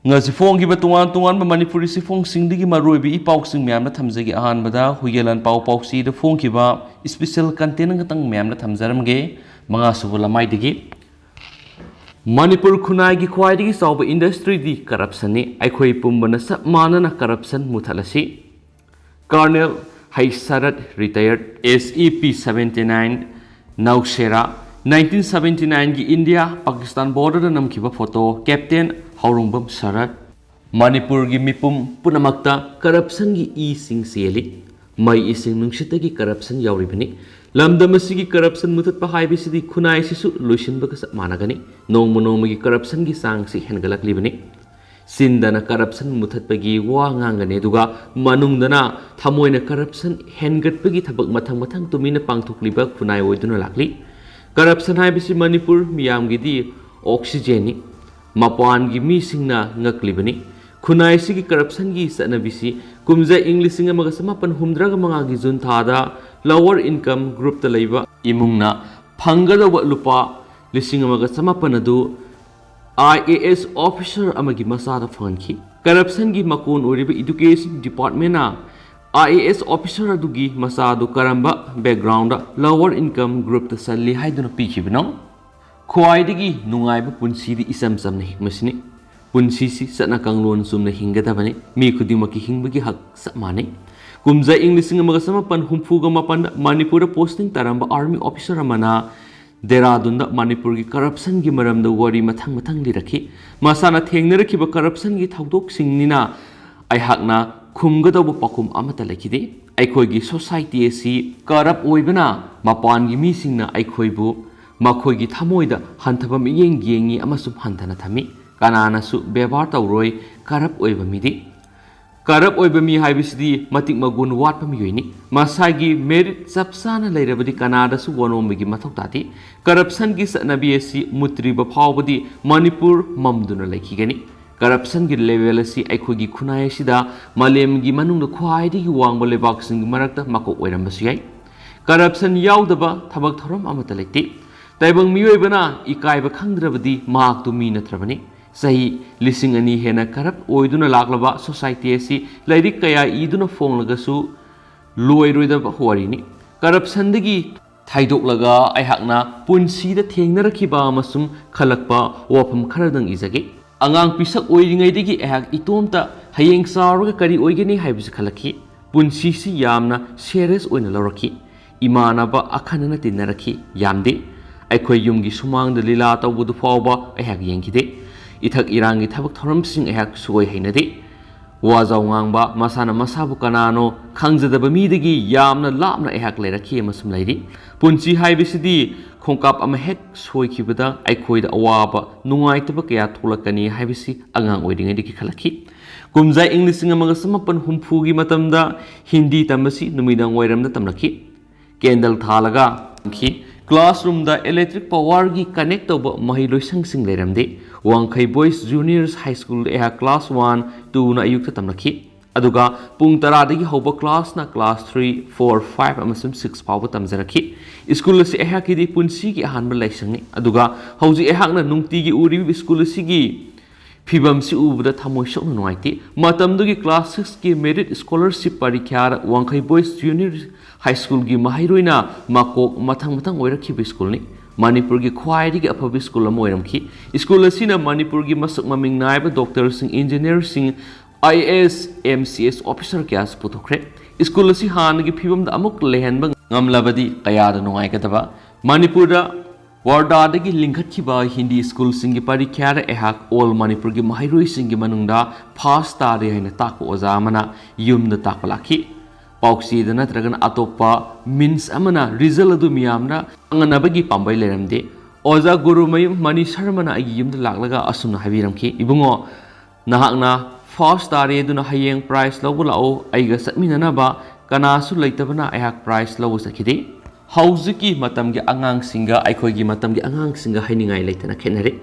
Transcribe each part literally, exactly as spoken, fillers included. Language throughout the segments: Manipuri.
ꯉꯁꯤ ꯐꯣꯡꯈꯤꯕ ꯇꯣꯉꯥꯟ ꯇꯣꯉꯥꯟꯕ ꯃꯅꯤꯄꯨꯔꯤ ꯆꯦꯐꯣꯡꯁꯤꯡꯗꯒꯤ ꯃꯔꯨꯑꯣꯏꯕ ꯏ ꯄꯥꯎꯁꯤꯡ ꯃꯌꯥꯝꯅ ꯊꯝꯖꯒꯦ꯫ ꯑꯍꯥꯟꯕꯗ ꯍꯨꯏꯒꯦꯂꯥꯟ ꯄꯥꯎ ꯄꯥꯎꯆꯦꯗ ꯐꯣꯡꯈꯤꯕ special content ꯈꯛꯇꯪ ꯃꯌꯥꯝꯅ ꯊꯝꯖꯔꯝꯒꯦ꯫ ꯃꯉꯥꯁꯨꯕ ꯂꯃꯥꯏꯗꯒꯤ, ꯃꯅꯤꯄꯨꯔ ꯈꯨꯟꯅꯥꯏꯒꯤ ꯈ꯭ꯋꯥꯏꯗꯒꯤ ꯆꯥꯎꯕ industryꯗꯤ corruptionꯅꯤ꯫ ꯑꯩꯈꯣꯏ ꯄꯨꯝꯕꯅ ꯆꯞ ꯃꯥꯟꯅꯅ corruption ꯃꯨꯊꯠꯂꯁꯤ꯫ Colonel H Sarat, retired, S E P seventy nine, Nowshera, nineteen seventy nineꯒꯤ ꯏꯟꯗꯤꯌꯥ ꯄꯥꯀꯤꯁꯇꯥꯟ borderꯗ ꯅꯝꯈꯤꯕ photo, Captain ꯍꯧꯔꯣꯡꯕꯝ ꯁꯔꯠ꯫ ꯃꯅꯤꯄꯨꯔꯒꯤ ꯃꯤꯄꯨꯝ ꯄꯨꯝꯅꯃꯛꯇ corruptionꯒꯤ ꯏꯁꯤꯡ ꯆꯦꯜꯂꯤ꯫ ꯃꯩ, ꯏꯁꯤꯡ, ꯅꯨꯡꯁꯤꯠꯇꯒꯤ corruption ꯌꯥꯎꯔꯤꯕꯅꯤ꯫ ꯂꯝꯗꯝ ꯑꯁꯤꯒꯤ corruption ꯃꯨꯊꯠꯄ ꯍꯥꯏꯕꯁꯤꯗꯤ ꯈꯨꯟꯅꯥꯏꯁꯤꯁꯨ ꯂꯣꯏꯁꯤꯟꯕꯒ ꯆꯞ ꯃꯥꯟꯅꯒꯅꯤ꯫ ꯅꯣꯡꯃ ꯅꯣꯡꯃꯒꯤ corruptionꯒꯤ ꯆꯥꯡꯁꯤ ꯍꯦꯟꯒꯠꯂꯛꯂꯤꯕꯅꯤ꯫ ꯆꯤꯟꯗꯅ corruption ꯃꯨꯊꯠꯄꯒꯤ ꯋꯥ ꯉꯥꯡꯒꯅꯤ, ꯑꯗꯨꯒ ꯃꯅꯨꯡꯗꯅ ꯊꯃꯣꯏꯅ corruption ꯍꯦꯟꯒꯠꯄꯒꯤ ꯊꯕꯛ ꯃꯊꯪ ꯃꯊꯪ ꯇꯨꯃꯤꯟꯅ ꯄꯥꯡꯊꯣꯛꯂꯤꯕ ꯈꯨꯟꯅꯥꯏ ꯑꯣꯏꯗꯨꯅ ꯂꯥꯛꯂꯤ꯫ Corruption ꯍꯥꯏꯕꯁꯤ ꯃꯅꯤꯄꯨꯔ ꯃꯤꯌꯥꯝꯒꯤꯗꯤ oxygenꯅꯤ꯫ ꯃꯄꯥꯟꯒꯤ ꯃꯤꯁꯤꯡꯅ ꯉꯛꯂꯤꯕꯅꯤ꯫ ꯈꯨꯟꯅꯥꯏꯁꯤꯒꯤ corruptionꯒꯤ ꯆꯠꯅꯕꯤꯁꯤ ꯀꯨꯝꯖꯥ ꯏꯪ ꯂꯤꯁꯤꯡ ꯑꯃꯒ ꯆꯃꯥꯄꯟ ꯍꯨꯝꯗ꯭ꯔꯥꯒ ꯃꯉꯥꯒꯤ ꯖꯨꯟ ꯊꯥꯗ lower income groupꯇ ꯂꯩꯕ ꯏꯃꯨꯡꯅ ꯐꯪꯒꯗꯧꯕ ꯂꯨꯄꯥ ꯂꯤꯁꯤꯡ ꯑꯃꯒ ꯆꯃꯥꯄꯟ ꯑꯗꯨ I A S officer ꯑꯃꯒꯤ ꯃꯆꯥꯗ ꯐꯪꯍꯟꯈꯤ꯫ Corruptionꯒꯤ ꯃꯀꯣꯟ ꯑꯣꯏꯔꯤꯕ education departmentꯅ I A S officer ꯑꯗꯨꯒꯤ ꯃꯆꯥ ꯑꯗꯨ ꯀꯔꯝꯕ backgroundꯗ lower income groupꯇ ꯆꯜꯂꯤ ꯍꯥꯏꯗꯨꯅ ꯄꯤꯈꯤꯕꯅꯣ? ꯈ꯭ꯋꯥꯏꯗꯒꯤ ꯅꯨꯡꯉꯥꯏꯕ ꯄꯨꯟꯁꯤꯗꯤ ꯏꯆꯝ ꯆꯝꯅ ꯍꯤꯡꯕꯁꯤꯅꯤ꯫ ꯄꯨꯟꯁꯤꯁꯤ ꯆꯠꯅ ꯀꯥꯡꯂꯣꯟ ꯆꯨꯝꯅ ꯍꯤꯡꯒꯗꯕꯅꯤ꯫ ꯃꯤ ꯈꯨꯗꯤꯡꯃꯛꯀꯤ ꯍꯤꯡꯕꯒꯤ ꯍꯛ ꯆꯞ ꯃꯥꯟꯅꯩ꯫ ꯀꯨꯝꯖꯥ ꯏꯪ ꯂꯤꯁꯤꯡ ꯑꯃꯒ ꯆꯃꯥꯄꯟ ꯍꯨꯝꯐꯨꯒ ꯃꯥꯄꯟꯗ ꯃꯅꯤꯄꯨꯔꯗ posting ꯇꯥꯔꯝꯕ army officer ꯑꯃꯅ ꯗꯦꯔꯥꯗꯨꯟꯗ ꯃꯅꯤꯄꯨꯔꯒꯤ corruptionꯒꯤ ꯃꯔꯝꯗ ꯋꯥꯔꯤ ꯃꯊꯪ ꯃꯊꯪ ꯂꯤꯔꯛꯈꯤ꯫ ꯃꯁꯥꯅ ꯊꯦꯡꯅꯔꯛꯈꯤꯕ corruptionꯒꯤ ꯊꯧꯗꯣꯛꯁꯤꯡꯅꯤꯅ ꯑꯩꯍꯥꯛꯅ ꯈꯨꯝꯒꯗꯧꯕ ꯄꯥꯎꯈꯨꯝ ꯑꯃꯠꯇ ꯂꯩꯈꯤꯗꯦ꯫ ꯑꯩꯈꯣꯏꯒꯤ society ꯑꯁꯤ corrupt ꯑꯣꯏꯕꯅ ꯃꯄꯥꯟꯒꯤ ꯃꯤꯁꯤꯡꯅ ꯑꯩꯈꯣꯏꯕꯨ ꯃꯈꯣꯏꯒꯤ ꯊꯃꯣꯏꯗ ꯍꯟꯊꯕ ꯃꯤꯠꯌꯦꯡ ꯌꯦꯡꯉꯤ ꯑꯃꯁꯨꯡ ꯍꯟꯊꯅ ꯊꯝꯃꯤ꯫ ꯀꯅꯥꯅꯁꯨ ꯕꯦꯕꯥꯔ ꯇꯧꯔꯣꯏ corrupt ꯑꯣꯏꯕ ꯃꯤꯗꯤ꯫ Corrupt ꯑꯣꯏꯕ ꯃꯤ ꯍꯥꯏꯕꯁꯤꯗꯤ ꯃꯇꯤꯛ ꯃꯒꯨꯟ ꯋꯥꯠꯄ ꯃꯤꯑꯣꯏꯅꯤ꯫ ꯃꯁꯥꯒꯤ merit ꯆꯞ ꯆꯥꯅ ꯂꯩꯔꯕꯗꯤ ꯀꯅꯥꯗꯁꯨ ꯋꯥꯅꯣꯝꯕꯒꯤ ꯃꯊꯧ ꯇꯥꯗꯦ꯫ Corruptionꯒꯤ ꯆꯠꯅꯕꯤ ꯑꯁꯤ ꯃꯨꯠꯇ꯭ꯔꯤꯕ ꯐꯥꯎꯕꯗꯤ ꯃꯅꯤꯄꯨꯔ ꯃꯝꯗꯨꯅ ꯂꯩꯈꯤꯒꯅꯤ꯫ Corruptionꯒꯤ level ꯑꯁꯤ ꯑꯩꯈꯣꯏꯒꯤ ꯈꯨꯟꯅꯥꯏ ꯑꯁꯤꯗ ꯃꯥꯂꯦꯝꯒꯤ ꯃꯅꯨꯡꯗ ꯈ꯭ꯋꯥꯏꯗꯒꯤ ꯋꯥꯡꯕ ꯂꯩꯕꯥꯛꯁꯤꯡꯒꯤ ꯃꯔꯛꯇ ꯃꯀꯣꯛ ꯑꯣꯏꯔꯝꯕꯁꯨ ꯌꯥꯏ꯫ Corruption ꯌꯥꯎꯗꯕ ꯊꯕꯛ ꯊꯧꯔꯝ ꯑꯃꯠꯇ ꯂꯩꯇꯦ꯫ ꯇꯥꯏꯕꯪ ꯃꯤꯑꯣꯏꯕꯅ ꯏꯀꯥꯏꯕ ꯈꯪꯗ꯭ꯔꯕꯗꯤ ꯃꯍꯥꯛꯇꯨ ꯃꯤ ꯅꯠꯇ꯭ꯔꯕꯅꯤ꯫ ꯆꯍꯤ ꯂꯤꯁꯤꯡ ꯑꯅꯤ ꯍꯦꯟꯅ ꯀꯔꯞ ꯑꯣꯏꯗꯨꯅ ꯂꯥꯛꯂꯕ ꯁꯣꯁꯥꯏꯇꯤ ꯑꯁꯤ ꯂꯥꯏꯔꯤꯛ ꯀꯌꯥ ꯏꯗꯨꯅ ꯐꯣꯡꯂꯒꯁꯨ ꯂꯣꯏꯔꯣꯏꯗꯕ ꯋꯥꯔꯤꯅꯤ꯫ ꯀꯔꯞꯁꯟꯗꯒꯤ ꯊꯥꯏꯗꯣꯛꯂꯒ ꯑꯩꯍꯥꯛꯅ ꯄꯨꯟꯁꯤꯗ ꯊꯦꯡꯅꯔꯛꯈꯤꯕ ꯑꯃꯁꯨꯡ ꯈꯜꯂꯛꯄ ꯋꯥꯐꯝ ꯈꯔꯗꯪ ꯏꯖꯒꯦ꯫ ꯑꯉꯥꯡ ꯄꯤꯁꯛ ꯑꯣꯏꯔꯤꯉꯩꯗꯒꯤ ꯑꯩꯍꯥꯛ ꯏꯇꯣꯝꯇ ꯍꯌꯦꯡ ꯆꯥꯎꯔꯒ ꯀꯔꯤ ꯑꯣꯏꯒꯅꯤ ꯍꯥꯏꯕꯁꯤ ꯈꯜꯂꯛꯈꯤ꯫ ꯄꯨꯟꯁꯤꯁꯤ ꯌꯥꯝꯅ ꯁꯦꯔꯤꯌꯁ ꯑꯣꯏꯅ ꯂꯧꯔꯛꯈꯤ꯫ ꯏꯃꯥꯟꯅꯕ ꯑꯈꯟꯅꯅ ꯇꯤꯟꯅꯔꯛꯈꯤ꯫ ꯌꯥꯝꯗꯦ꯫ ꯑꯩꯈꯣꯏ ꯌꯨꯝꯒꯤ ꯁꯨꯃꯥꯡꯗ ꯂꯤꯂꯥ ꯇꯧꯕꯗꯨ ꯐꯥꯎꯕ ꯑꯩꯍꯥꯛ ꯌꯦꯡꯈꯤꯗꯦ꯫ ꯏꯊꯛ ꯏꯔꯥꯡꯒꯤ ꯊꯕꯛ ꯊꯧꯔꯝꯁꯤꯡ ꯑꯩꯍꯥꯛ ꯁꯨꯛꯍꯩ ꯍꯩꯅꯗꯦ꯫ ꯋꯥꯖꯥꯎ ꯉꯥꯡꯕ, ꯃꯁꯥꯅ ꯃꯁꯥꯕꯨ ꯀꯅꯥꯅꯣ ꯈꯪꯖꯗꯕ ꯃꯤꯗꯒꯤ ꯌꯥꯝꯅ ꯂꯥꯞꯅ ꯑꯩꯍꯥꯛ ꯂꯩꯔꯛꯈꯤ ꯑꯃꯁꯨꯡ ꯂꯩꯔꯤ꯫ ꯄꯨꯟꯁꯤ ꯍꯥꯏꯕꯁꯤꯗꯤ ꯈꯣꯡꯀꯥꯞ ꯑꯃ ꯍꯦꯛ ꯁꯣꯏꯈꯤꯕꯗ ꯑꯩꯈꯣꯏꯗ ꯑꯋꯥꯕ, ꯅꯨꯡꯉꯥꯏꯇꯕ ꯀꯌꯥ ꯊꯣꯛꯂꯛꯀꯅꯤ ꯍꯥꯏꯕꯁꯤ ꯑꯉꯥꯡ ꯑꯣꯏꯔꯤꯉꯩꯗꯒꯤ ꯈꯜꯂꯛꯈꯤ꯫ ꯀꯨꯝꯖꯥ ꯏꯪ ꯂꯤꯁꯤꯡ ꯑꯃꯒ ꯆꯃꯥꯄꯟ ꯍꯨꯝꯐꯨꯒꯤ ꯃꯇꯝꯗ ꯍꯤꯟꯗꯤ ꯇꯝꯕꯁꯤ ꯅꯨꯃꯤꯗꯥꯡ ꯋꯥꯏꯔꯝꯗ ꯇꯝꯂꯛꯈꯤ꯫ ꯀꯦꯟꯗꯜ ꯊꯥꯜꯂꯒ ꯇꯝꯈꯤ꯫ ꯀ꯭ꯂꯥꯁꯔꯨꯝꯗ ꯏꯂꯦꯛꯇ꯭ꯔꯤꯛ ꯄꯥꯋꯔꯒꯤ ꯀꯅꯦꯛ ꯇꯧꯕ ꯃꯍꯩꯂꯣꯏꯁꯪꯁꯤꯡ ꯂꯩꯔꯝꯗꯦ꯫ ꯋꯥꯡꯈꯩ ꯕꯣꯏꯁ ꯖꯨꯅꯤꯌꯔꯁ ꯍꯥꯏ ꯁ꯭ꯀꯨꯜꯗ ꯑꯩꯍꯥꯛ ꯀ꯭ꯂꯥꯁ ꯋꯥꯟ, ꯇꯨꯅ ꯑꯌꯨꯛꯇ ꯇꯝꯂꯛꯈꯤ꯫ ꯑꯗꯨꯒ ꯄꯨꯡ ꯇꯔꯥꯗꯒꯤ ꯍꯧꯕ ꯀ꯭ꯂꯥꯁꯅ ꯀ꯭ꯂꯥꯁ ꯊ꯭ꯔꯤ, ꯐꯣꯔ, ꯐꯥꯏꯚ ꯑꯃꯁꯨꯡ ꯁꯤꯛꯁ ꯐꯥꯎꯕ ꯇꯝꯖꯔꯛꯈꯤ꯫ ꯁ꯭ꯀꯨꯜ ꯑꯁꯤ ꯑꯩꯍꯥꯛꯀꯤꯗꯤ ꯄꯨꯟꯁꯤꯒꯤ ꯑꯍꯥꯟꯕ ꯂꯥꯏꯁꯪꯅꯤ꯫ ꯑꯗꯨꯒ ꯍꯧꯖꯤꯛ ꯑꯩꯍꯥꯛꯅ ꯅꯨꯡꯇꯤꯒꯤ ꯎꯔꯤꯕ ꯁ꯭ꯀꯨꯜ ꯑꯁꯤꯒꯤ ꯐꯤꯕꯝꯁꯤ ꯎꯕꯗ ꯊꯃꯣꯏ ꯁꯣꯛꯅ ꯅꯨꯡꯉꯥꯏꯇꯦ꯫ ꯃꯇꯝꯗꯨꯒꯤ ꯀ꯭ꯂꯥꯁ ꯁꯤꯛꯁꯀꯤ ꯃꯦꯔꯤꯠ ꯁ꯭ꯀꯣꯂꯔꯁꯤꯞ ꯄꯔꯤꯈ꯭ꯌꯥꯗ ꯋꯥꯡꯈꯩ ꯕꯣꯏꯁ ꯖꯨꯅꯤꯌꯔ ꯍꯥꯏ ꯁ꯭ꯀꯨꯜꯒꯤ ꯃꯍꯩꯔꯣꯏꯅ ꯃꯀꯣꯛ ꯃꯊꯪ ꯃꯊꯪ ꯑꯣꯏꯔꯛꯈꯤꯕ ꯁ꯭ꯀꯨꯜꯅꯤ꯫ ꯃꯅꯤꯄꯨꯔꯒꯤ ꯈ꯭ꯋꯥꯏꯗꯒꯤ ꯑꯐꯕ ꯁ꯭ꯀꯨꯜ ꯑꯃ ꯑꯣꯏꯔꯝꯈꯤ꯫ ꯁ꯭ꯀꯨꯜ ꯑꯁꯤꯅ ꯃꯅꯤꯄꯨꯔꯒꯤ ꯃꯁꯛ ꯃꯃꯤꯡ ꯅꯥꯏꯕ ꯗꯣꯛꯇꯔꯁꯤꯡ, ꯏꯟꯖꯤꯅꯤꯌꯔꯁꯤꯡ, I A S, M C S officer ꯀꯌꯥꯁꯨ ꯄꯨꯊꯣꯛꯈ꯭ꯔꯦ꯫ ꯁ꯭ꯀꯨꯜ ꯑꯁꯤ ꯍꯥꯟꯅꯒꯤ ꯐꯤꯕꯝꯗ ꯑꯃꯨꯛ ꯂꯩꯍꯟꯕ ꯉꯝꯂꯕꯗꯤ ꯀꯌꯥꯗ ꯅꯨꯡꯉꯥꯏꯒꯗꯕ꯫ ꯃꯅꯤꯄꯨꯔꯗ ꯋꯥꯔꯗꯥꯗꯒꯤ ꯂꯤꯡꯈꯠꯈꯤꯕ ꯍꯤꯟꯗꯤ ꯁ꯭ꯀꯨꯜꯁꯤꯡꯒꯤ ꯄꯔꯤꯈ꯭ꯌꯥꯗ ꯑꯩꯍꯥꯛ ꯑꯣꯜ ꯃꯅꯤꯄꯨꯔꯒꯤ ꯃꯍꯩꯔꯣꯏꯁꯤꯡꯒꯤ ꯃꯅꯨꯡꯗ ꯐꯥꯔꯁ ꯇꯥꯔꯦ ꯍꯥꯏꯅ ꯇꯥꯛꯄ ꯑꯣꯖꯥ ꯑꯃꯅ ꯌꯨꯝꯗ ꯇꯥꯛꯄ ꯂꯥꯛꯈꯤ꯫ ꯄꯥꯎꯆꯦꯗ ꯅꯠꯇ꯭ꯔꯒꯅ ꯑꯇꯣꯞꯄ ꯃꯤꯟꯁ ꯑꯃꯅ ꯔꯤꯖꯜ ꯑꯗꯨ ꯃꯤꯌꯥꯝꯅ ꯈꯪꯅꯅꯕꯒꯤ ꯄꯥꯝꯕꯩ ꯂꯩꯔꯝꯗꯦ꯫ ꯑꯣꯖꯥ ꯒꯨꯔꯨꯃꯌꯨꯝ ꯃꯅꯤ ꯁꯔꯃꯅ ꯑꯩꯒꯤ ꯌꯨꯝꯗ ꯂꯥꯛꯂꯒ ꯑꯁꯨꯝꯅ ꯍꯥꯏꯕꯤꯔꯝꯈꯤ, "ꯏꯕꯨꯡꯉꯣ, ꯅꯍꯥꯛꯅ ꯐꯥꯔꯁ ꯇꯥꯔꯦ ꯑꯗꯨꯅ ꯍꯌꯦꯡ ꯄ꯭ꯔꯥꯏꯖ ꯂꯧꯕ ꯂꯥꯛꯑꯣ, ꯑꯩꯒ ꯆꯠꯃꯤꯟꯅꯅꯕ ꯀꯅꯥꯁꯨ ꯂꯩꯇꯕꯅ ꯑꯩꯍꯥꯛ ꯄ꯭ꯔꯥꯏꯖ ꯂꯧꯕ ꯆꯠꯈꯤꯗꯦ"꯫ ꯍꯧꯖꯤꯛꯀꯤ ꯃꯇꯝꯒꯤ ꯑꯉꯥꯡꯁꯤꯡꯒ ꯑꯩꯈꯣꯏꯒꯤ ꯃꯇꯝꯒꯤ ꯑꯉꯥꯡꯁꯤꯡꯒ ꯍꯥꯏꯅꯤꯡꯉꯥꯏ ꯂꯩꯇꯅ ꯈꯦꯠꯅꯔꯦ꯫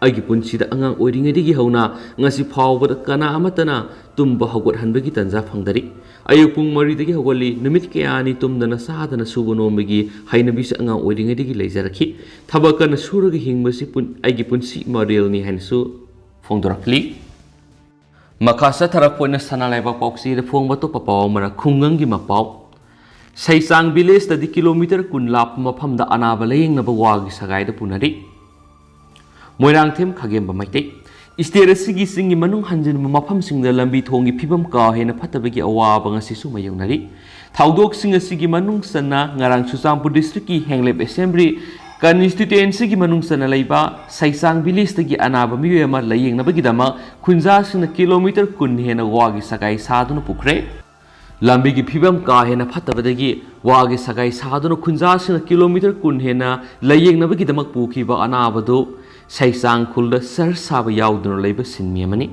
ꯑꯩꯒꯤ ꯄꯨꯟꯁꯤꯗ ꯑꯉꯥꯡ ꯑꯣꯏꯔꯤꯉꯩꯗꯒꯤ ꯍꯧꯅ ꯉꯁꯤ ꯐꯥꯎꯕꯗ ꯀꯅꯥ ꯑꯃꯠꯇꯅ ꯇꯨꯝꯕ ꯍꯧꯒꯠꯍꯟꯕꯒꯤ ꯇꯟꯖꯥ ꯐꯪꯗꯔꯤ꯫ ꯑꯌꯨꯛ ꯄꯨꯡ ꯃꯔꯤꯗꯒꯤ ꯍꯧꯒꯠꯂꯤ, ꯅꯨꯃꯤꯠ ꯀꯌꯥꯅꯤ ꯇꯨꯝꯗꯅ ꯆꯥꯗꯅ ꯁꯨꯕ ꯅꯣꯝꯕꯒꯤ ꯍꯩꯅꯕꯤꯁꯨ ꯑꯉꯥꯡ ꯑꯣꯏꯔꯤꯉꯩꯗꯒꯤ ꯂꯩꯖꯔꯛꯈꯤ꯫ ꯊꯕꯛ ꯀꯟꯅ ꯁꯨꯔꯒ ꯍꯤꯡꯕꯁꯤ ꯄꯨꯟ-, ꯑꯩꯒꯤ ꯄꯨꯟꯁꯤ ꯃꯔꯦꯜꯅꯤ ꯍꯥꯏꯅꯁꯨ ꯐꯣꯡꯗꯣꯔꯛꯂꯤ꯫ ꯃꯈꯥ ꯆꯠꯊꯔꯛꯄ ꯑꯣꯏꯅ ꯁꯅꯥ ꯂꯩꯕꯥꯛ ꯄꯥꯎꯆꯦꯗ ꯐꯣꯡꯕ ꯑꯇꯣꯞꯄ ꯄꯥꯎ ꯑꯃꯅ ꯈꯨꯡꯒꯪꯒꯤ ꯃꯄꯥꯎ꯫ ꯁꯩꯆꯥꯡ ꯚꯤꯂꯦꯖꯇꯗꯤ ꯀꯤꯂꯣꯃꯤꯇꯔ ꯀꯨꯟ ꯂꯥꯞꯄ ꯃꯐꯝꯗ ꯑꯅꯥꯕ ꯂꯥꯌꯦꯡꯅꯕ ꯋꯥꯒꯤ ꯁꯒꯥꯏꯗ ꯄꯨꯅꯔꯤ꯫ ꯃꯣꯏꯔꯥꯡꯊꯦꯝ ꯈꯥꯒꯦꯝꯕ ꯃꯩꯇꯩ꯫ ꯏꯁꯇꯦꯠ ꯑꯁꯤꯒꯤ ꯆꯤꯡꯒꯤ ꯃꯅꯨꯡ ꯍꯟꯖꯤꯟꯕ ꯃꯐꯝꯁꯤꯡꯗ ꯂꯝꯕꯤ ꯊꯣꯡꯒꯤ ꯐꯤꯕꯝ ꯀꯥ ꯍꯦꯟꯅ ꯐꯠꯇꯕꯒꯤ ꯑꯋꯥꯕ ꯉꯁꯤꯁꯨ ꯃꯥꯌꯣꯛꯅꯔꯤ꯫ ꯊꯧꯗꯣꯛꯁꯤꯡ ꯑꯁꯤꯒꯤ ꯃꯅꯨꯡ ꯆꯟꯅ ꯉꯔꯥꯡ ꯆꯨꯔꯆꯥꯟꯄꯨꯔ ꯗꯤꯁꯇ꯭ꯔꯤꯛꯀꯤ ꯍꯦꯡꯂꯦꯞ ꯑꯦꯁꯦꯝꯕ꯭ꯂꯤ ꯀꯟꯁꯇꯤꯇ꯭ꯋꯦꯟꯁꯤꯒꯤ ꯃꯅꯨꯡ ꯆꯟꯅ ꯂꯩꯕ ꯁꯩꯆꯥꯡ ꯚꯤꯂꯦꯖꯇꯒꯤ ꯑꯅꯥꯕ ꯃꯤꯑꯣꯏ ꯑꯃ ꯂꯥꯌꯦꯡꯅꯕꯒꯤꯗꯃꯛ ꯈꯨꯟꯖꯥꯁꯤꯡꯅ ꯀꯤꯂꯣꯃꯤꯇꯔ ꯀꯨꯟ ꯍꯦꯟꯅ ꯋꯥꯒꯤ ꯁꯒꯥꯏ ꯁꯥꯗꯨꯅ ꯄꯨꯈ꯭ꯔꯦ꯫ ꯂꯝꯕꯤꯒꯤ ꯐꯤꯕꯝ ꯀꯥ ꯍꯦꯟꯅ ꯐꯠꯇꯕꯗꯒꯤ ꯋꯥꯒꯤ ꯁꯒꯥꯏ ꯁꯥꯗꯨꯅ ꯈꯨꯟꯖꯥꯁꯤꯡꯅ ꯀꯤꯂꯣꯃꯤꯇꯔ ꯀꯨꯟ ꯍꯦꯟꯅ ꯂꯥꯌꯦꯡꯅꯕꯒꯤꯗꯃꯛ ꯄꯨꯈꯤꯕ ꯑꯅꯥꯕꯗꯨ ꯁꯩꯆꯥꯡ ꯈꯨꯜꯗ ꯆꯔꯆ ꯁꯥꯕ ꯌꯥꯎꯗꯨꯅ ꯂꯩꯕ ꯁꯤꯟꯃꯤ ꯑꯃꯅꯤ꯫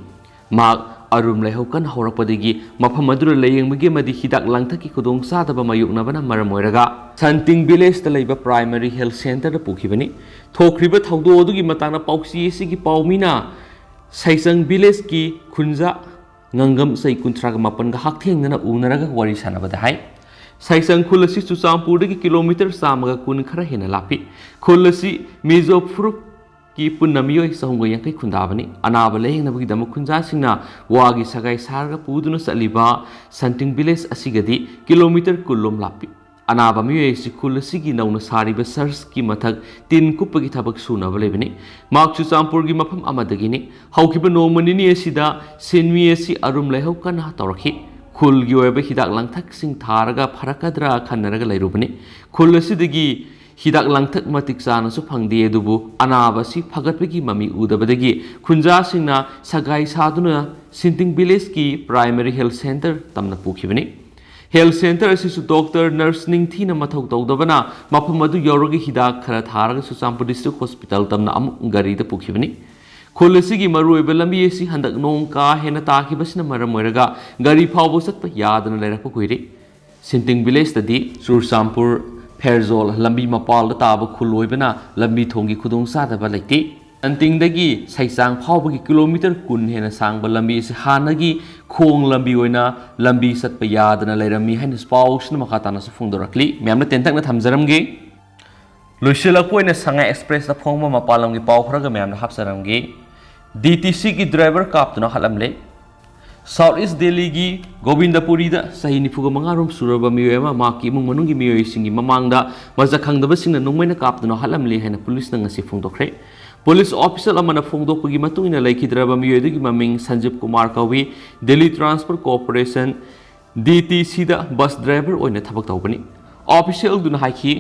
ꯃꯍꯥꯛ ꯑꯔꯨꯝ ꯂꯥꯏꯍꯧ ꯀꯟꯅ ꯍꯧꯔꯛꯄꯗꯒꯤ ꯃꯐꯝ ꯑꯗꯨꯗ ꯂꯥꯌꯦꯡꯕꯒꯤ ꯑꯃꯗꯤ ꯍꯤꯗꯥꯛ ꯂꯥꯡꯊꯛꯀꯤ ꯈꯨꯗꯣꯡꯆꯥꯗꯕ ꯃꯥꯌꯣꯛꯅꯕꯅ ꯃꯔꯝ ꯑꯣꯏꯔꯒ ꯁꯟꯇꯤꯡ ꯚꯤꯂꯦꯖꯇ ꯂꯩꯕ ꯄ꯭ꯔꯥꯏꯃꯔꯤ ꯍꯦꯜꯊ ꯁꯦꯟꯇꯔꯗ ꯄꯨꯈꯤꯕꯅꯤ꯫ ꯊꯣꯛꯈ꯭ꯔꯤꯕ ꯊꯧꯗꯣꯛ ꯑꯗꯨꯒꯤ ꯃꯇꯥꯡꯗ ꯄꯥꯎꯆꯦ ꯑꯁꯤꯒꯤ ꯄꯥꯎꯃꯤꯅ ꯁꯩꯆꯪ ꯚꯤꯂꯦꯖꯀꯤ ꯈꯨꯟꯖꯥ ꯉꯥꯡꯒꯝ ꯆꯍꯤ ꯀꯨꯟꯊ꯭ꯔꯥꯒ ꯃꯥꯄꯟꯒ ꯍꯛꯊꯦꯡꯅꯅ ꯎꯅꯔꯒ ꯋꯥꯔꯤ ꯁꯥꯟꯅꯕꯗ ꯍꯥꯏ꯫ ꯁꯩꯆꯪ ꯈꯨꯜ ꯑꯁꯤ ꯆꯨꯔꯆꯥꯟꯄꯨꯔꯗꯒꯤ ꯀꯤꯂꯣꯃꯤꯇꯔ ꯆꯥꯝꯃꯒ ꯀꯨꯟ ꯈꯔ ꯍꯦꯟꯅ ꯂꯥꯞꯄꯤ꯫ ꯈꯨꯜ ꯑꯁꯤ ꯃꯤꯖꯣ ꯐꯨꯔꯨꯞꯀꯤ ꯄꯨꯟꯅ ꯃꯤꯑꯣꯏ ꯆꯍꯨꯝꯒ ꯌꯥꯡꯈꯩ ꯈꯨꯟꯗꯥꯕꯅꯤ꯫ ꯑꯅꯥꯕ ꯂꯥꯌꯦꯡꯅꯕꯒꯤꯗꯃꯛ ꯈꯨꯟꯖꯥꯁꯤꯡꯅ ꯋꯥꯒꯤ ꯁꯒꯥꯏ ꯁꯥꯔꯒ ꯄꯨꯗꯨꯅ ꯆꯠꯂꯤꯕ ꯁꯟꯇꯤꯡ ꯚꯤꯂꯦꯖ ꯑꯁꯤꯒꯗꯤ ꯀꯤꯂꯣꯃꯤꯇꯔ ꯀꯨꯟ ꯂꯣꯝ ꯂꯥꯞꯄꯤ꯫ ꯑꯅꯥꯕ ꯃꯤꯑꯣꯏ ꯑꯁꯤ ꯈꯨꯜ ꯑꯁꯤꯒꯤ ꯅꯧꯅ ꯁꯥꯔꯤꯕ ꯆꯔꯆꯀꯤ ꯃꯊꯛ ꯇꯤꯟ ꯀꯨꯞꯄꯒꯤ ꯊꯕꯛ ꯁꯨꯅꯕ ꯂꯩꯕꯅꯤ꯫ ꯃꯍꯥꯛ ꯆꯨꯔꯆꯥꯟꯄꯨꯔꯒꯤ ꯃꯐꯝ ꯑꯃꯗꯒꯤꯅꯤ꯫ ꯍꯧꯈꯤꯕ ꯅꯣꯡꯃ ꯅꯤꯅꯤ ꯑꯁꯤꯗ ꯁꯤꯟꯃꯤ ꯑꯁꯤ ꯑꯔꯨꯝ ꯂꯥꯏꯍꯧ ꯀꯟꯅ ꯇꯧꯔꯛꯈꯤ꯫ ꯈꯨꯜꯒꯤ ꯑꯣꯏꯕ ꯍꯤꯗꯥꯛ ꯂꯥꯡꯊꯛꯁꯤꯡ ꯊꯥꯔꯒ ꯐꯔꯛꯀꯗ꯭ꯔꯥ ꯈꯟꯅꯔꯒ ꯂꯩꯔꯨꯕꯅꯤ꯫ ꯈꯨꯜ ꯑꯁꯤꯗꯒꯤ ꯍꯤꯗꯥꯛ ꯂꯥꯡꯊꯛ ꯃꯇꯤꯛ ꯆꯥꯅꯁꯨ ꯐꯪꯗꯦ, ꯑꯗꯨꯕꯨ ꯑꯅꯥꯕ ꯑꯁꯤ ꯐꯒꯠꯄꯒꯤ ꯃꯃꯤ ꯎꯗꯕꯗꯒꯤ ꯈꯨꯟꯖꯥꯁꯤꯡꯅ ꯁꯒꯥꯏ ꯁꯥꯗꯨꯅ ꯁꯤꯟꯇꯤꯡ ꯚꯤꯂꯦꯖꯀꯤ ꯄ꯭ꯔꯥꯏꯃꯔꯤ ꯍꯦꯜꯊ ꯁꯦꯟꯇꯔ ꯇꯝꯅ ꯄꯨꯈꯤꯕꯅꯤ꯫ ꯍꯦꯜꯊ ꯁꯦꯟꯇꯔ ꯑꯁꯤꯁꯨ ꯗꯣꯛꯇꯔ, ꯅꯔꯁ ꯅꯤꯡꯊꯤꯅ ꯃꯊꯧ ꯇꯧꯗꯕꯅ ꯃꯐꯝ ꯑꯗꯨ ꯌꯧꯔꯒ ꯍꯤꯗꯥꯛ ꯈꯔ ꯊꯥꯔꯒ ꯆꯨꯔꯆꯥꯟꯄꯨꯔ ꯗꯤꯁꯇ꯭ꯔꯤꯛ ꯍꯣꯁꯄꯤꯇꯥꯜ ꯇꯝꯅ ꯑꯃꯨꯛ ꯒꯥꯔꯤꯗ ꯄꯨꯈꯤꯕꯅꯤ꯫ ꯈꯨꯜ ꯑꯁꯤꯒꯤ ꯃꯔꯨꯑꯣꯏꯕ ꯂꯝꯕꯤ ꯑꯁꯤ ꯍꯟꯗꯛ ꯅꯣꯡ ꯀꯥ ꯍꯦꯟꯅ ꯇꯥꯈꯤꯕꯁꯤꯅ ꯃꯔꯝ ꯑꯣꯏꯔꯒ ꯒꯥꯔꯤ ꯐꯥꯎꯕ ꯆꯠꯄ ꯌꯥꯗꯅ ꯂꯩꯔꯛꯄ ꯀꯨꯏꯔꯦ꯫ ꯁꯤꯟꯇꯤꯡ ꯚꯤꯂꯦꯖꯇꯗꯤ ꯆꯨꯔꯆꯥꯟꯄꯨꯔ ꯐꯦꯔꯖꯣꯜ ꯂꯝꯕꯤ ꯃꯄꯥꯜꯗ ꯇꯥꯕ ꯈꯨꯜ ꯑꯣꯏꯕꯅ ꯂꯝꯕꯤ ꯊꯣꯡꯒꯤ ꯈꯨꯗꯣꯡꯆꯥꯗꯕ ꯂꯩꯇꯦ꯫ ꯁꯟꯇꯤꯡꯗꯒꯤ ꯁꯩꯆꯥꯡ ꯐꯥꯎꯕꯒꯤ ꯀꯤꯂꯣꯃꯤꯇꯔ ꯀꯨꯟ ꯍꯦꯟꯅ ꯁꯥꯡꯕ ꯂꯝꯕꯤ ꯑꯁꯤ ꯍꯥꯟꯅꯒꯤ ꯈꯣꯡ ꯂꯝꯕꯤ ꯑꯣꯏꯅ ꯂꯝꯕꯤ ꯆꯠꯄ ꯌꯥꯗꯅ ꯂꯩꯔꯝꯃꯤ ꯍꯥꯏꯅ ꯄꯥꯎꯁꯤꯅ ꯃꯈꯥ ꯇꯥꯅꯁꯨ ꯐꯣꯡꯗꯣꯔꯛꯂꯤ꯫ ꯃꯌꯥꯝꯅ ꯇꯦꯟꯇꯛꯅ ꯊꯝꯖꯔꯝꯒꯦ꯫ ꯂꯣꯏꯁꯤꯜꯂꯛꯄ ꯑꯣꯏꯅ ꯁꯉꯥꯏ ꯑꯦꯛꯁꯄ꯭ꯔꯦꯁꯇ ꯐꯣꯡꯕ ꯃꯄꯥꯟ ꯂꯝꯒꯤ ꯄꯥꯎ ꯈꯔꯒ ꯃꯌꯥꯝꯅ ꯍꯥꯞꯆꯔꯝꯒꯦ꯫ ꯗꯤ ꯇꯤ ꯁꯤꯒꯤ ꯗ꯭ꯔꯥꯏꯚꯔ ꯀꯥꯞꯇꯨꯅ ꯍꯥꯠꯂꯝꯂꯦ꯫ ꯁꯥꯎꯠ ꯏꯁ ꯗꯦꯜꯂꯤꯒꯤ ꯒꯣꯕꯤꯟꯗꯄꯨꯔꯤꯗ ꯆꯍꯤ ꯅꯤꯐꯨꯒ ꯃꯉꯥꯔꯣꯝ ꯁꯨꯔꯕ ꯃꯤꯑꯣꯏ ꯑꯃ ꯃꯍꯥꯛꯀꯤ ꯏꯃꯨꯡ ꯃꯅꯨꯡꯒꯤ ꯃꯤꯑꯣꯏꯁꯤꯡꯒꯤ ꯃꯃꯥꯡꯗ ꯃꯁꯛ ꯈꯪꯗꯕꯁꯤꯡꯅ ꯅꯣꯡꯃꯩꯅ ꯀꯥꯞꯇꯨꯅ ꯍꯥꯠꯂꯝꯂꯦ ꯍꯥꯏꯅ ꯄꯨꯂꯤꯁꯅ ꯉꯁꯤ ꯐꯣꯡꯗꯣꯛꯈ꯭ꯔꯦ꯫ ꯄꯨꯂꯤꯁ ꯑꯣꯐꯤꯁꯤꯌꯦꯜ ꯑꯃꯅ ꯐꯣꯡꯗꯣꯛꯄꯒꯤ ꯃꯇꯨꯡ ꯏꯟꯅ ꯂꯩꯈꯤꯗ꯭ꯔꯕ ꯃꯤꯑꯣꯏ ꯑꯗꯨꯒꯤ ꯃꯃꯤꯡ ꯁꯟꯖꯤꯕ ꯀꯨꯃꯥꯔ ꯀꯧꯏ꯫ Delhi transport corporation, D T ꯁꯤꯗ ꯕꯁ ꯗ꯭ꯔꯥꯏꯚꯔ ꯑꯣꯏꯅ ꯊꯕꯛ ꯇꯧꯕꯅꯤ꯫ ꯑꯣꯐꯤꯁꯤꯌꯦꯜꯗꯨꯅ ꯍꯥꯏꯈꯤ,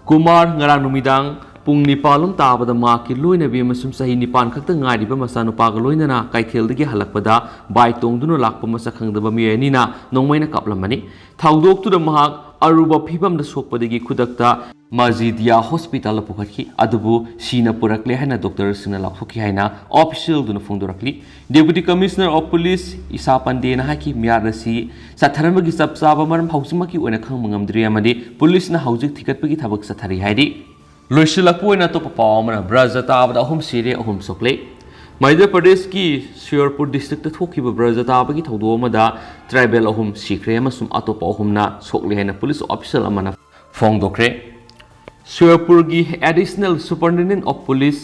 ꯀꯨꯃꯥꯔ ꯉꯔꯥꯡ ꯅꯨꯃꯤꯗꯥꯡ ꯄꯨꯡ ꯅꯤꯄꯥꯜ ꯂꯣꯝ ꯇꯥꯕꯗ ꯃꯍꯥꯛꯀꯤ ꯂꯣꯏꯅꯕꯤ ꯑꯃꯁꯨꯡ ꯆꯍꯤ ꯅꯤꯄꯥꯟ ꯈꯛꯇ ꯉꯥꯏꯔꯤꯕ ꯃꯆꯥꯅꯨꯄꯥꯒ ꯂꯣꯏꯅꯅ ꯀꯩꯊꯦꯜꯗꯒꯤ ꯍꯜꯂꯛꯄꯗ ꯕꯥꯏꯛ ꯇꯣꯡꯗꯨꯅ ꯂꯥꯛꯄ ꯃꯁꯛ ꯈꯪꯗꯕ ꯃꯤꯑꯣꯏ ꯑꯅꯤꯅ ꯅꯣꯡꯃꯩꯅ ꯀꯥꯞꯂꯝꯕꯅꯤ꯫ ꯊꯧꯗꯣꯛꯇꯨꯗ ꯃꯍꯥꯛ ꯑꯔꯨꯕ ꯐꯤꯕꯝꯗ ꯁꯣꯛꯄꯗꯒꯤ ꯈꯨꯗꯛꯇ ꯃꯖꯤꯗꯤꯌꯥ ꯍꯣꯁꯄꯤꯇꯥꯜꯗ ꯄꯨꯈꯠꯈꯤ, ꯑꯗꯨꯕꯨ ꯁꯤꯅ ꯄꯨꯔꯛꯂꯦ ꯍꯥꯏꯅ ꯗꯣꯛꯇꯔꯁꯤꯡꯅ ꯂꯥꯎꯊꯣꯛꯈꯤ ꯍꯥꯏꯅ ꯑꯣꯐꯤꯁꯤꯌꯦꯜꯗꯨꯅ ꯐꯣꯡꯗꯣꯔꯛꯂꯤ꯫ Deputy Commissioner of Police ꯏꯁꯥ ꯄꯟꯗꯦꯅ ꯍꯥꯏꯈꯤ, ꯃꯤꯍꯥꯠ ꯑꯁꯤ ꯆꯠꯊꯔꯝꯕꯒꯤ ꯆꯞ ꯆꯥꯕ ꯃꯔꯝ ꯍꯧꯖꯤꯛꯃꯛꯀꯤ ꯑꯣꯏꯅ ꯈꯪꯕ ꯉꯝꯗ꯭ꯔꯤ ꯑꯃꯗꯤ ꯄꯨꯂꯤꯁꯅ ꯍꯧꯖꯤꯛ ꯊꯤꯒꯠꯄꯒꯤ ꯊꯕꯛ ꯆꯠꯊꯔꯤ ꯍꯥꯏꯔꯤ꯫ ꯂꯣꯏꯁꯤꯜꯂꯛꯄ ꯑꯣꯏꯅ ꯑꯇꯣꯞꯄ ꯄꯥꯎ ꯑꯃꯅ, ꯕ꯭ꯔꯖ ꯇꯥꯕꯗ ꯑꯍꯨꯝ ꯁꯤꯔꯦ, ꯑꯍꯨꯝ ꯁꯣꯛꯂꯦ꯫ ꯃꯙ꯭ꯌ ꯄ꯭ꯔꯗꯦꯁꯀꯤ ꯁꯨꯌꯔꯄꯨꯔ ꯗꯤꯁꯇ꯭ꯔꯤꯛꯇ ꯊꯣꯛꯈꯤꯕ ꯕ꯭ꯔꯖ ꯇꯥꯕꯒꯤ ꯊꯧꯗꯣꯛ ꯑꯃꯗ ꯇ꯭ꯔꯥꯏꯕꯦꯜ ꯑꯍꯨꯝ ꯁꯤꯈ꯭ꯔꯦ ꯑꯃꯁꯨꯡ ꯑꯇꯣꯞꯄ ꯑꯍꯨꯝꯅ ꯁꯣꯛꯂꯦ ꯍꯥꯏꯅ ꯄꯨꯂꯤꯁ ꯑꯣꯐꯤꯁꯤꯌꯦꯜ ꯑꯃꯅ ꯐꯣꯡꯗꯣꯛꯈ꯭ꯔꯦ꯫ ꯁꯨꯌꯔꯄꯨꯔꯒꯤ Additional Superintendent of Police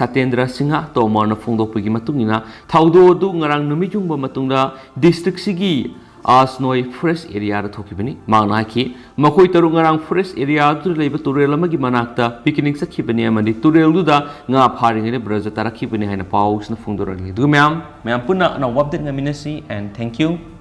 ꯁꯇꯦꯟꯗ꯭ꯔ Singh ꯇꯣꯃꯔꯅ ꯐꯣꯡꯗꯣꯛꯄꯒꯤ ꯃꯇꯨꯡ ꯏꯟꯅ, ꯊꯧꯗꯣꯛ ꯑꯗꯨ ꯉꯔꯥꯡ ꯅꯨꯃꯤꯠ ꯌꯨꯡꯕ ꯃꯇꯨꯡꯗ ꯗꯤꯁꯇ꯭ꯔꯤꯛꯁꯤꯒꯤ ꯑꯁꯅꯣꯏ ꯐꯣꯔꯦꯁ ꯑꯦꯔꯤꯌꯥꯗ ꯊꯣꯛꯈꯤꯕꯅꯤ꯫ ꯃꯍꯥꯛꯅ ꯍꯥꯏꯈꯤ, ꯃꯈꯣꯏ ꯇꯔꯨꯛ ꯉꯔꯥꯡ ꯐꯣꯔꯦꯁ ꯑꯦꯔꯤꯌꯥꯗꯨꯗ ꯂꯩꯕ ꯇꯨꯔꯦꯜ ꯑꯃꯒꯤ ꯃꯅꯥꯛꯇ ꯄꯤꯀꯅꯤꯛ ꯆꯠꯈꯤꯕꯅꯤ ꯑꯃꯗꯤ ꯇꯨꯔꯦꯜꯗꯨꯗ ꯉꯥ ꯐꯥꯔꯤꯉꯩꯗ ꯕ꯭ꯔꯖ ꯇꯥꯔꯛꯈꯤꯕꯅꯤ ꯍꯥꯏꯅ ꯄꯥꯎꯁꯤꯅ ꯐꯣꯡꯗꯣꯔꯛꯂꯤ꯫ ꯑꯗꯨꯒ ꯃꯌꯥꯝ, ꯃꯌꯥꯝ ꯄꯨꯟꯅ ꯑꯅꯧꯕ ꯑꯞꯗꯦꯠ ꯉꯥꯏꯃꯤꯟꯅꯁꯤ, and thank you꯫